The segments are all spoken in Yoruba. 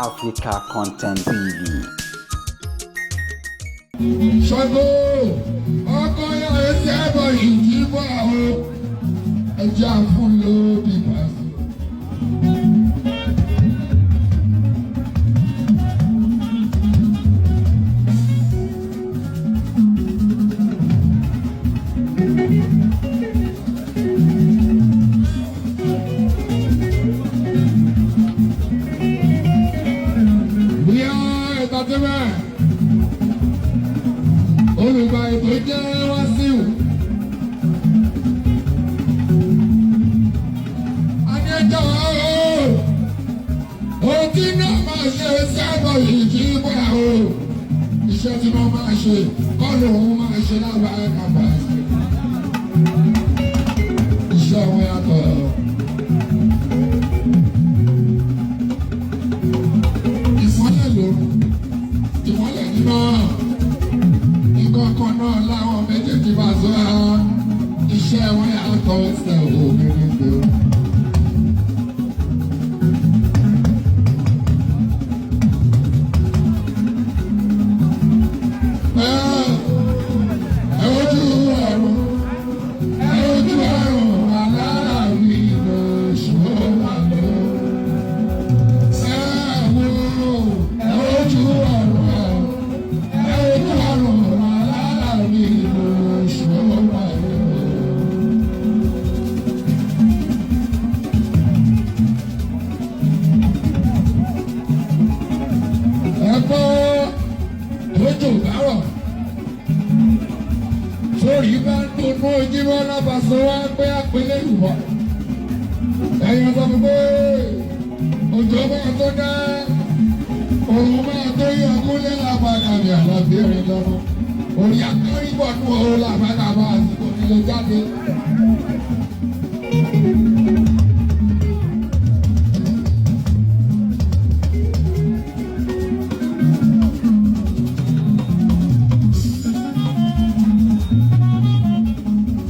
Africa Content TV. Ṣàngó ọkọ ya ẹsẹ̀ ẹ̀bọ̀ ìjìbọ̀ àwọn ẹja fún lóbi pàṣẹ. Bíyá entertainment olùgbà ètò jẹ́ Wàsíù. Adéjọ́ ooo, ohun tí náà máa ṣe sábà ìjì bọ́ra o. Iṣẹ́ tí wọ́n máa ṣe kọ́ lòun máa ṣe lábàá kàbà. Iṣẹ́ wọn yàtọ̀. Ìmọ́lẹ̀ lòrùn, ìmọ́lẹ̀ nínú nǹkan náà láwọn méjèèjì bá sọ ọ́ iṣẹ́ wọn yàtọ̀ ẹsẹ̀ òmìnirí pé. Ẹ ojú ọ̀run, ẹ ojú ọ̀run, aláàbí lóṣù wà lọ. Ẹ wo, ẹ ojú ọ̀run, ẹ ojú ọ̀run, aláàbí lóṣù wà lọ. Ẹ gbọ́ tójò bá rọ̀ sórí bá ń dunnú ojúmọ́ lábàṣọ wá pé àpẹẹrẹ ìwọ ẹ̀yin sọ fún pé òjò máa tó dá òun máa tó yọ kúlẹ̀ lábàdà ní àlàbí ẹ̀rín lọ́mọ òní akérìbọ̀ nù òun làbàdà bá àsìkò nílé jáde.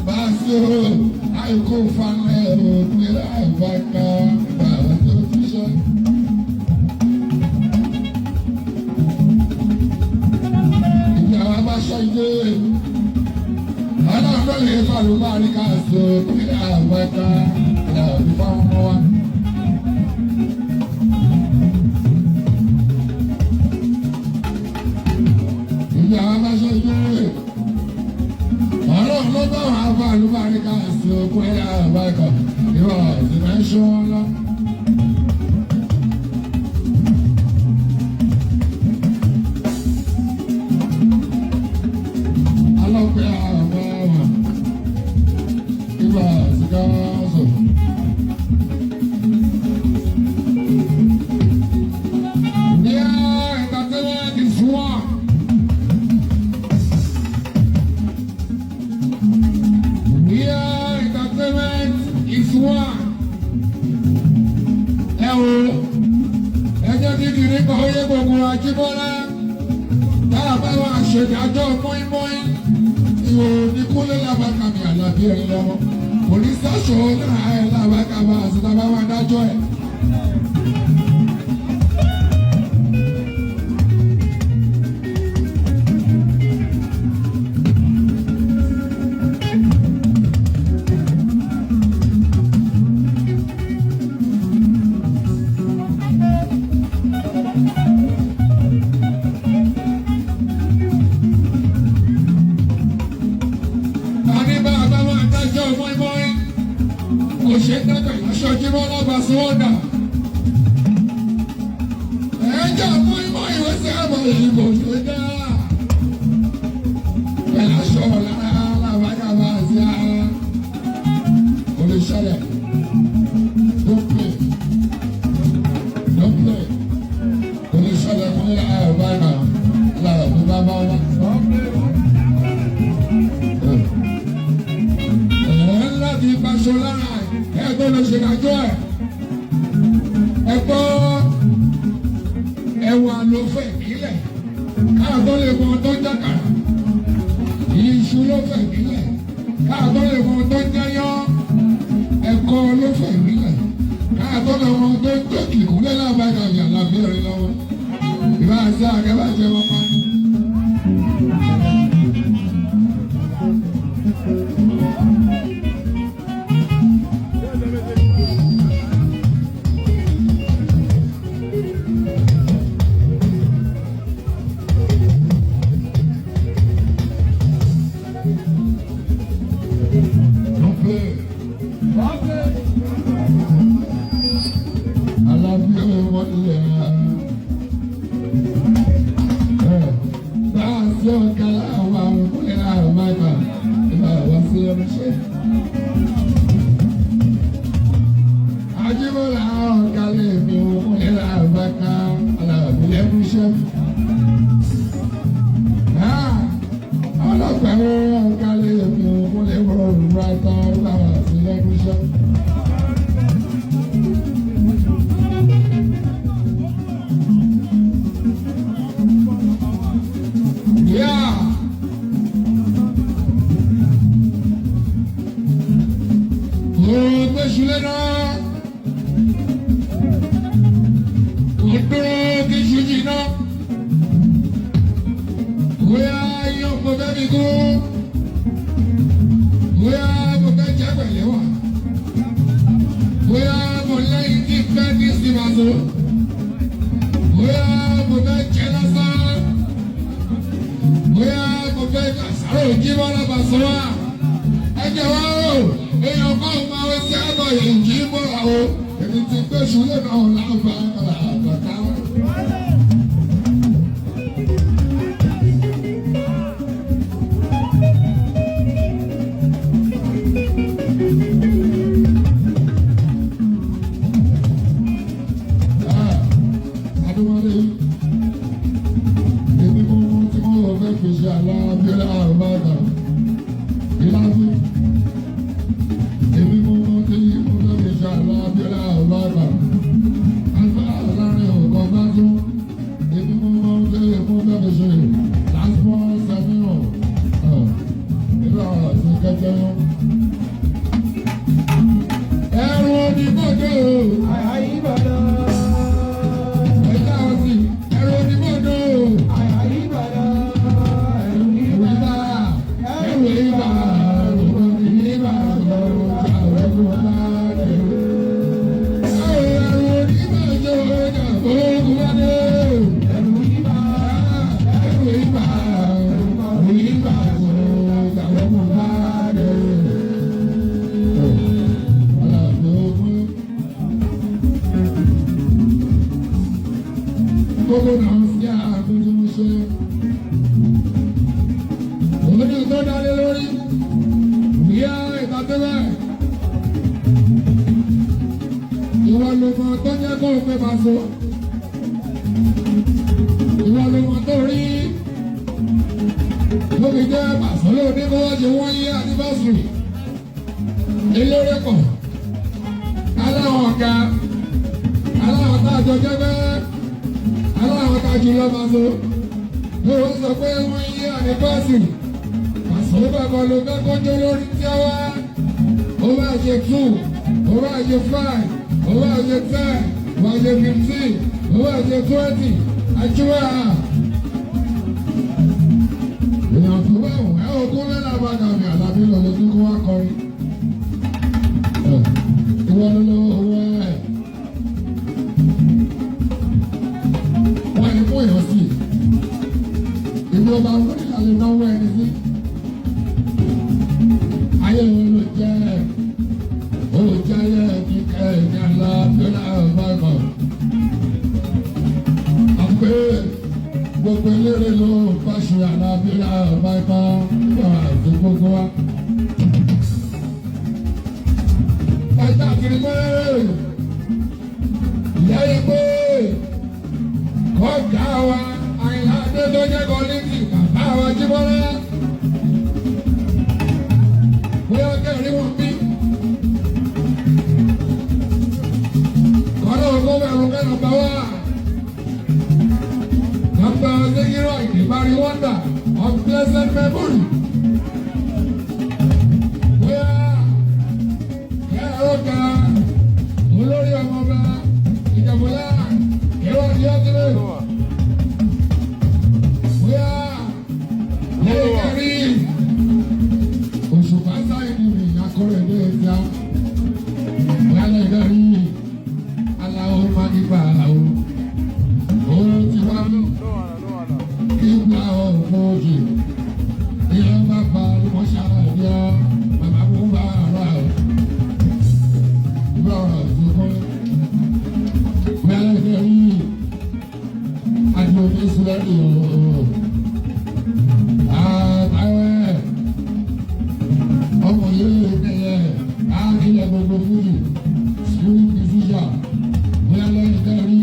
Báṣọ àìkú fanu ẹ̀rọ pẹ̀lú àìbáká bàbá tó fi ṣe. Ìyàwó bá ṣe ilé. Ọlọ́run ló lè fàlù máa rí ká sọ pẹ̀lú àìbáká làbí fáwọn ọmọ wa. Ìyàwó bá ṣe ilé. Ọlọ́run ló bá wà fún àlùbáríkà sí okun ẹ̀yà àbáríkà ìwà ìdìmẹ́ṣọ́ ńlá. Alọ́pẹ́ àwọn ọmọ ìwà ìsìkáṣọ̀. Ní entertainment is one. Here entertainment is one. Ẹ wo ẹjẹ́ tí kìíní kan ó yé gbogbo Ajíbọ́lá. Táà bá wà ṣèdájọ́ mọ́ínmọ́ín. Ìwò ní Kúnlé Lábàkàmì Àlàbí ẹ̀rín lọ́wọ́. Kò ní sáṣọ náà ẹ̀ Lábàkàmà àti tábà wà dájọ́ ẹ̀. Àní bá a bá wà dájọ́ mọ́ínmọ́ín. Kò ṣe é dájọ́ ìlàṣọ Jíbọ́lá Bàṣíwọ́dà. Ẹjọ́ mọ́ínmọ́ín ìwé sí àbọ̀ ìbò ṣe dá. Pẹ̀lú aṣọ lára làbákàbà sí ara. Kò lè ṣẹlẹ̀. Don't play. Don't play. Kò lè ṣẹlẹ̀ fún ilé ayọ̀ báyìí náà. Lára tó bá bá wá. Ẹ̀ láti paṣọ lára ẹ̀ tó lè ṣe kájọ́ ẹ̀. Ẹ gbọ́ ẹwà ló fẹ́ kílẹ̀ káàtó lè mọ tó ń jàkàrà. Iṣu ló fẹ́ kílẹ̀ káàtó lè mọ tó ń jẹyọ́. Ẹ̀kọ́ ló fẹ́ kílẹ̀ káàtó lè mọ tó ń jẹ́ kìkúlẹ̀ lábàgàmì àlàbí ẹ̀rín lọ́wọ́. mọ́lẹ̀. Bá a sí ọ̀gá àwọn àrùnkúnlẹ̀ àrùn máìkà ìbá wá sí ọmọṣẹ́. Ajíbọ́lá ọ̀gá lè mi òkúnlẹ̀ àrùn máìkà aláàbí lẹ́nu iṣẹ́. Ọlọ́pàá ọ̀gá lè mi òkúnlẹ̀ àrùn máìkà aláàbí lẹ́nu iṣẹ́. Yeah. Mo gbéṣulé náà. Mo dúró kí ṣu jìnnà. Bóyá yóò mo fẹ́ fi kú. Bóyá mo fẹ́ jẹ́ pẹ̀lẹ́ wà. Bóyá mo lẹ́yìn tí fẹ́ ní síbàṣọ. Bóyá mo fẹ́ jẹ́ lásán. Bóyá mo fẹ́ kàṣàrò jí bọ́lá bàṣọ wá. Ẹ jẹ́ wá o, èèyàn kan máa ń sábà yìí jí bọ́lá o. Èmi ti gbé ṣúlẹ̀ náà láǹfà àbàtà. Adúmọ̀lé, èmi mú tí mo fẹ́ fi ṣe alábíọ́lá àbàdà. Ìlànà èmi mú tí mo fẹ́ fi ṣe alábíọ́lá àbàdà. Alfa láàrin ọ̀gọ́ bá tún. Èmi mú tí mo fẹ́ fi ṣe lásìkò sẹ́mìíràn. Ìlú àti kẹ́kẹ́ yọ. Ẹ̀rù onímọ̀dé o. Ẹ̀ka ọ̀sìn ẹ̀rù onímọ̀dé o. Gbogbo náà ń ṣe àkójọmọṣẹ́ òní tó dálé lórí ìyá ìtàtẹ́lẹ̀ ìwọ ló mọ tó jẹ́ kó o pé máa so ìwọ ló mọ tó rí lóbi jẹ́ pàṣẹ lóní kó wọ́n ṣe wọ́n yí anniversary eléré pọ̀ aláwọ̀ ọ̀gá aláwọ̀ tá a jọ jẹ́ bẹ́ẹ̀ aláwọ̀ tá a jù lọ́ máa so ló wọ́n sọ pé wọ́n yí anniversary pàṣẹ bàbá ló fẹ́ kó jó lórí tí a wá ó bá ṣe 2, ó bá ṣe 5, ó bá ṣe 10, ó bá ṣe 15, ó bá ṣe 20, àjùwà. Èèyàn tó bá wù ẹ́ ogún lẹ́la bá dàbí àlàbí lọ lójú kó wá kọrin. Ìwọ ló lọ owó ẹ̀. Wọ́n ní kó èèyàn sí. Ìlú ọba wọ́n ní àlè náwó ẹni sí. Ayé wo ló jẹ́ ó jẹ́ ayé kíkẹ́ ní aláàbíọ́lá ọ̀bàgàn. Àpé gbogbo eléré ló fàṣẹ aláàbíọ́lá ọ̀bàgàn nígbà àti gbogbo wa. Ẹja kiri pé lẹ́yìn pé kọjá wa Àyìnlá Adé tó jẹ́ kọ́líńtì bàbá wa Jíbọ́lá. Bóyá kẹrin wọn bí. Kọ́lá ògbó bẹ̀rù kẹ́nà bá wà. Bàbá Zéhírọ̀ Ìdìbárí wọ́ndà of blessed memory. Bóyá kẹ́rọ ga olórí ọmọọba Ìjẹ̀búlá kẹwàá ní ọdún. Bóyá lẹ́yìn kẹrin òṣùpá sáyẹn ní ìyàkọ́rọ̀ ilé ìjà lálẹ́ ìdarí aláwọ̀ máa ń gbà ó ó ti wá nígbà òfòjì ìyá bàbá wọn ṣàlàyé bàbá mú bá ara ìgbà òṣùpá lálẹ́ ìdarí Àjọ mi sílẹ̀ ní o. Àtàwẹ̀ ọmọ yóò nìyẹn àkìlẹ̀ gbogbo fújì spirit musician bóyá lẹ́yìn kẹrí.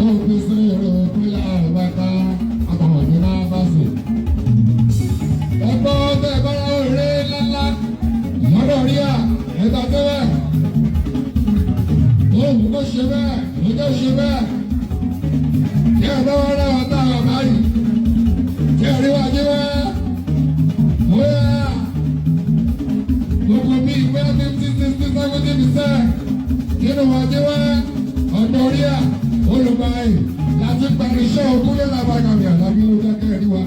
Ó fi sí èrò ìpínlẹ̀ àbáká àtàwọn ní máa bá sí. Ẹgbọ́n bẹ́ẹ̀ bára òré ńláńlá lọ́dọ̀ rí à ẹ̀ta tó bẹ́ẹ̀. Òun kò ṣe bẹ́ẹ̀, òun kò ṣe bẹ́ẹ̀. Kí ẹ bá wọn ráwọn táwọn báyìí. Kí ẹ rí wá jí wá. Bóyá gbogbo bíi bóyá 50, 60, 70% nínú wá jí wá ọ̀dọ̀ rí à olùbáyìí láti parí iṣẹ́ ogún yẹn lábàgàmì àlábí ló jẹ́ kẹ́ ẹ rí wa.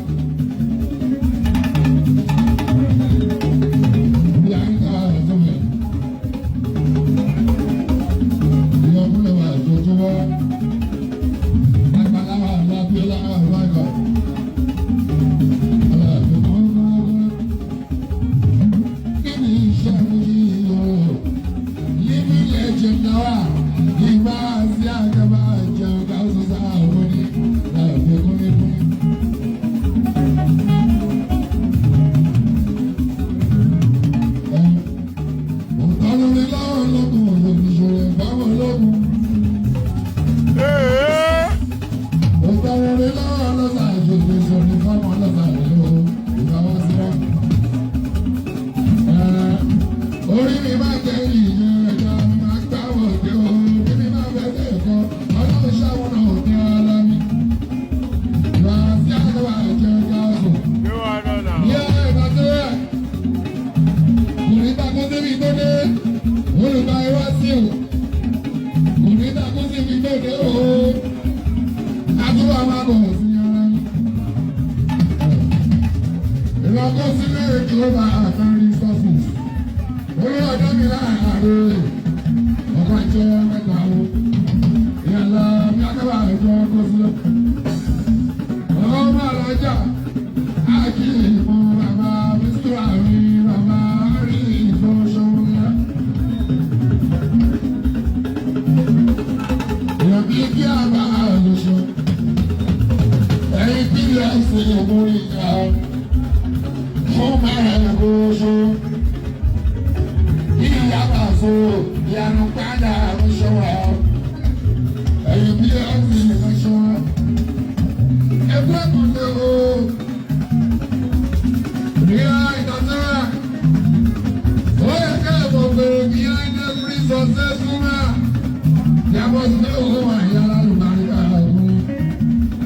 Orí mi máa jẹ́ ìyẹn ẹja mi máa gbáwọ̀ dé o, kí mi máa fẹ́ bẹ́ẹ̀ kọ́, ọlọ́run ṣàwọn náà ní ara mi. Ìwà sí àgbà jẹ́ gáàsù. Yẹ́ ìgbà tó yẹ, kò ní takú síbi tó dé, olùgbà ìwá sí o. Kò ní takú síbi tó dé o. Àdúrà máa bọ̀ sí ara mi. Ìlọ́kọ́sílẹ̀ ìjọba àtàrí sọ́fìs. Olúwa mi láàárọ̀ ọkọ̀ jẹ́ mẹ́ta o. Ìyàlá mi akẹ́wà ẹ̀jọ́ kó sílẹ̀. Ọmọ alájà àkì ìmọ̀ bàbá mísírà mi bàbá rí ìfọṣọ́nlá. Ìyàbí kí a bá a lè ṣe. Ẹyin tí ilé ṣe ìmúrí ìyá fún mẹ́rin kó ṣe. Ìyá bá so ìyanu padà ń ṣọ́ra. Ẹyin bí ẹ ti ń ṣọ́ra. Ẹgbẹ́ kan lé o. Ríra ìtọ́síra. Ó yẹ ká ẹ̀bùn pé behind every successful man, there must be